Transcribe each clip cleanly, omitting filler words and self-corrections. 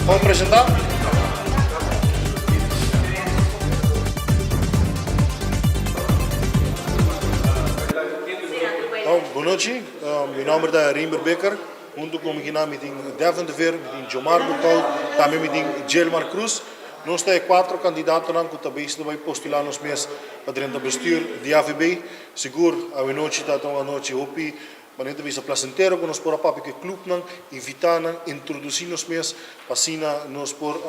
Por presenta? Bon nochi, mi nomber ta Rimber Bikker, hunto ku mi kinan mi tin Devin de Veer, mi tin Jomar Bukout, tambe mi tin Gilmar Cruz. Nos ta e kuatro kandidatonan ku ta bezig ta bai postulá nos mes pa drenta bestuur di AVB. Sigur awenochi ta ta un anochi hopi Manera ta bisa placentero ku nos por a papia ku e clubnan, invitá nan, introdusí nos mes pa asina nos por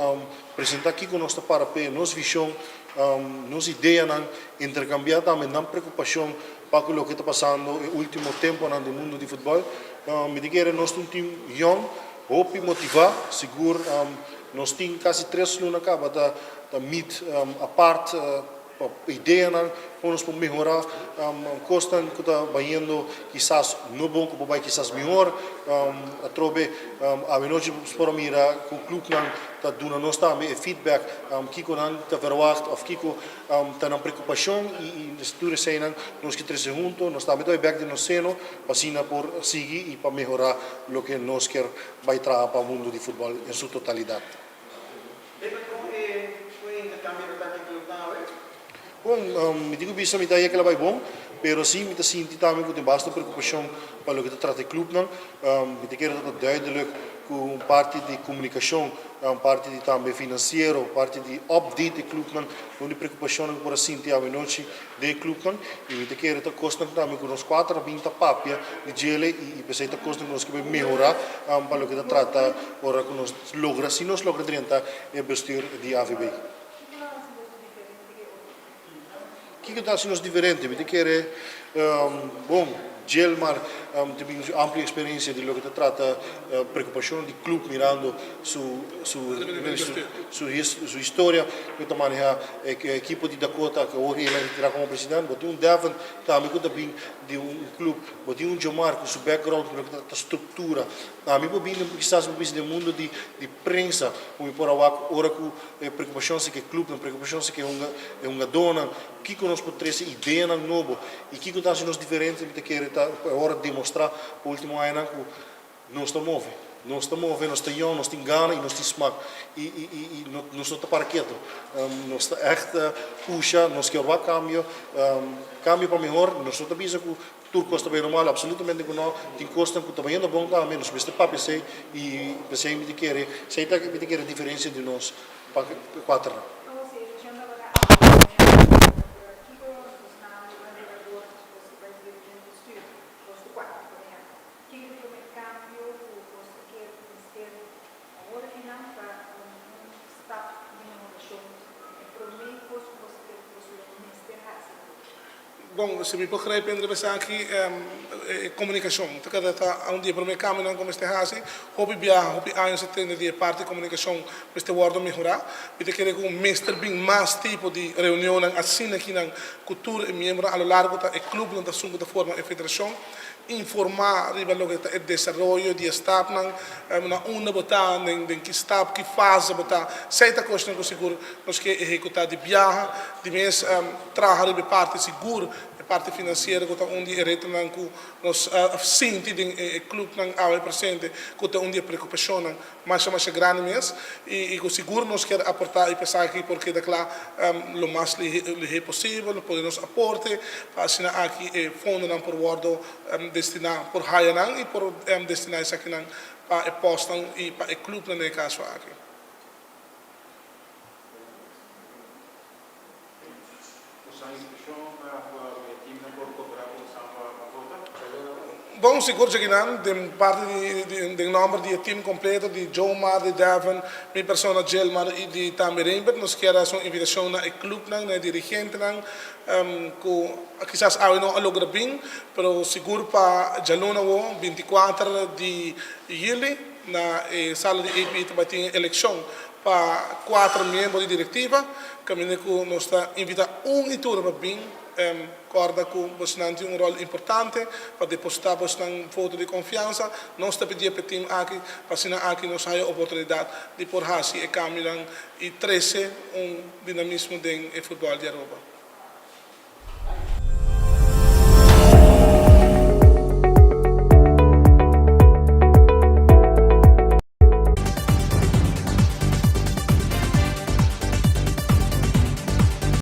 presentá kiko nos ta para p'e, nos vishon, nos ideanan, interkambiá tambe nan preokupashon pa ku loke ta pasando e último temponan den mundu di futbòl. Mi ta kere nos ta un tim yòn, hopi motivá, sigur nos tin kasi tres luna kaba ta meet apart. Pa ideanan kon nos por mehora kosnan ku ta bayendo kisas no bon ku por bai kisas mihor. Atrobe awenochi nos por a mira ku klupnan ta duna nos tambe e feedback kiko nan ta verwagt òf kiko ta nan preokupashon i tur eseinan nos ke trese hunto. Nos tambe ta bai bèk den nos seno pa asina por sigui i pa mehora loke nos kier bai traha pa mundu di futbòl en su totalidat. Bebe kon e kon e interkambio ta tanki clubnan awe? Bon, mi tin ku bisa mi ta haña kila bai bon, pero si mi ta sinti tambe ku tin basta preokupashon pa loke ta trata e clubnan. Mi ta kere ta duidelijk ku un parti di komunikashon, un parti di tambe finansiero, parti di update e clubnan, un di preokupashonnan ku por a sinti awenochi den e clubnan. I mi ta kere ta kosnan tambe ku nos kuater a bin ta papia di djele i p'esei ta kosnan ku nos ke bai mehorá pa loke ta trata ora ku nos logra, si nos logra drenta e bestuur di AVB. Kiko ta hasi nos diferente? Mi ta kere, bon, Gilmar ta bin su amplio experiencia di loke ta trata preocupacion di club mirando su su su historia cu ta maneha e ekipo di Dakota cu awor el a retira como president. Bo tin un Devon tambe cu ta bin di un club, bo tin un Jomar cu su background cu loke ta trata structura. Ami por bin kisas bo bisa den mundo di di prensa cu mi por a wak ora cu e preocupacion si cu e clubnan, preocupacion si cu e hungadornan. Kiko nos por trese ideanan nobo i kiko ta hasi nos diferente mi ta kere ta e ora demostrá pa ultimo añanan ku nos ta move. Nos ta move, nos ta yòn, nos tin gana i nos tin smak i i i i nos no ta para ketu. Nos ta ègt pusha, nos ke wak kambio, kambio pa mehor. Nos no ta bisa ku tur kos ta bai normal, absolutamente ku no. Tin kosnan ku ta bayendo bon tambe, nos mester papia esei i p'esei mi ta kere, esei ta mi ta kere diferensia di nos pa kuaternan. Bon, si mi por grijp in riba esaki, e komunikashon ta keda ta un di e promé kambionan ku mester hasi. Hopi biaha, hopi años a tende di e parti komunikashon mester wòrdu mehorá. Mi ta kere ku mester bin mas tipo di reunionnan asina kinan ku tur e miembronan a lo largo ta e klupnan ta esun ku ta forma e federashon, informá riba loke ta e desaroyo di e stapnan, na unda bo ta, den ki stap, ki fase bo ta. Esei ta kosnan ku sigur nos ke ehekutá di biaha. Di mes traha riba e parti sigur, e parti finansiero ku ta un di e retonan ku nos a sinti den e klupnan awe presente ku ta un di e preokupashonnan masha masha grandi mes i ku sigur nos kier aportá i p'esaki aki por keda kla lo mas lihé posibel, nos pone nos aporte pa asina aki e fondonan por wòrdu destiná, por haya nan i por destiná esakinan pa e pòstnan i pa e klupnan den e kaso aki. Bon, sigur djakinan den parti di den nomber di e team completo di Jomar, di Devon, mi persona Gilmar y di tambe Rembert nos kier haci un invitacion na e clubnan, na e dirigentenan cu kisas awe no a logra bin, pero sigur pa djaluna awo 24 di juli na e sala di API ta bay tin e eleccion Pa kuater miembro di direktiva, kaminda ku nos ta invitá un i tur pa bin kòrda ku bosnan tin un ròl importante pa depositá bosnan voto di konfiansa. Nos ta pidié pa e tim aki pa asina aki nos haya oportunidat di por hasi e kambionan i trese un dinamismo den e futbòl di Aruba.